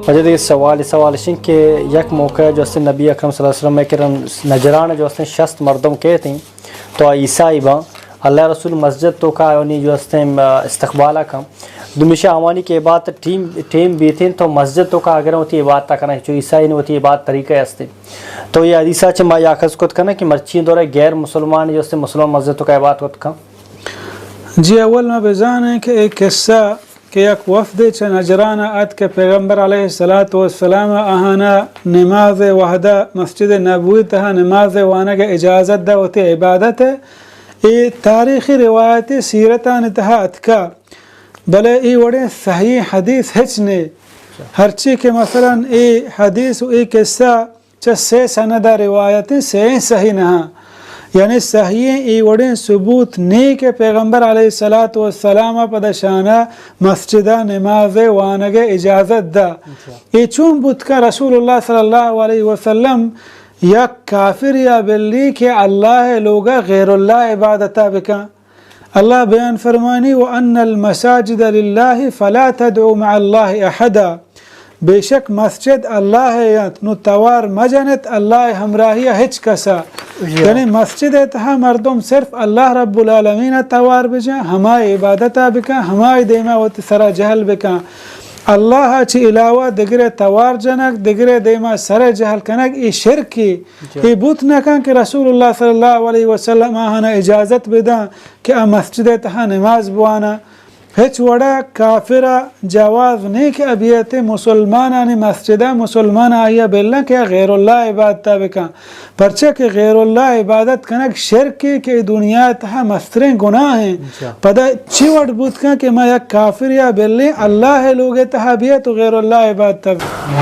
واجہ دگہ سوال، سوال اش انت کہ یک موقع جو استیں نبی اکرم صلی اللہ علیہ وسلم ءِ کرا نجران ءَ جو استیں شست مردم کیت انت، تو آ عیسائی باں، اللہ ءِ رسول مسجد ءِ توکا آیانی جو استیں، آ، استقبال ءَ کن۔ دومی شہ آوانی کہ عبادت ٹیم، ٹیم بیت انت تو مسجد ءِ توکا اگر وتی عبادت ءَ کناں، چو عیسائی ءِ وتی عبادت ءِ طریقہ است انت۔ تو اے حدیث ءَ چہ ما یا اخذ کت کناں کہ مرچی دور ءَ غیر مسلمان جو استیں مسلمان مسجد ءِ توکا عبادت کت کن۔ جی، اول ما بزانیں کہ اے قصہ کہ یک وفدے چہ نجران ءَ اتک کہ پیغمبر علیہ الصلوۃ والسلام ءَ آہانا نماز ءِ وہدا مسجد نبوی ءِ تہا نماز ءِ وانگ ءِ اجازت دا وتی عبادت ءِ۔ اے تاریخی روایت سیرتانی تہا اتکا، بلے اے وڑیں صحیح حدیث ہچ نے۔ ہرچی کہ مثلاً اے حدیث و اے قصہ چہ سے سند ءَ روایت انت، سے صحیح نہ انت۔ یعنی صحیح اے وڑیں ثبوت نے کہ پیغمبر علیہ الصلوۃ والسلام ءَ پدا شانا مسجد ءَ نماز ءِ وانگ ءِ اجازت دا۔ اچھا۔ اے چون بوت کہ رسول اللہ صلی اللہ علیہ وسلم یک کافر یا بلی کہ اللہ ءِ لوگ ءَ غیر اللہ عبادت ءَ بکن؟ اللہ بیان فرمانی، وأن المساجد لله فلا تدعوا مع الله أحدا، بے شک مسجد اللہ ءِ انت، نو توار مجنت اللہ ءِ ہمراہی ءَ ہچ کسا۔ جی۔ یعنی مسجد ءِ تہا مردم صرف اللہ رب العالمین ءَ توار بجن، ہمائی عبادت ءَ بکن، ہمائی دیما وتی سرا جہل بکن۔ اللہ ءَ چہ علاوہ دگرے توار جنگ، دگرے دیما سر جہل کنگ، اے شرکی۔ جی۔ اے بوت نہ کن کہ رسول اللہ صلی اللہ علیہ وسلم آہانا اجازت بدن کہ آ مسجد ءِ تہا نماز بوانا۔ ہچ وڑا کافر ءَ جواز نے کہ ابیت مسلمانانی مسجد ءَ مسلمان آئی ءَ بلن کہ آ غیر اللہ عبادت ءَ بکن۔ پرچہ کہ غیر اللہ عبادت کنگ شرکے کہ اے دنیا ءِ تہا مستریں گناہ انت۔ جی۔ پدا چی وڑ بوت کن کہ ما یک کافر یا بلیں اللہ ءِ لوگ ءِ تہا بیت و غیر اللہ عبادت ءَ بکن؟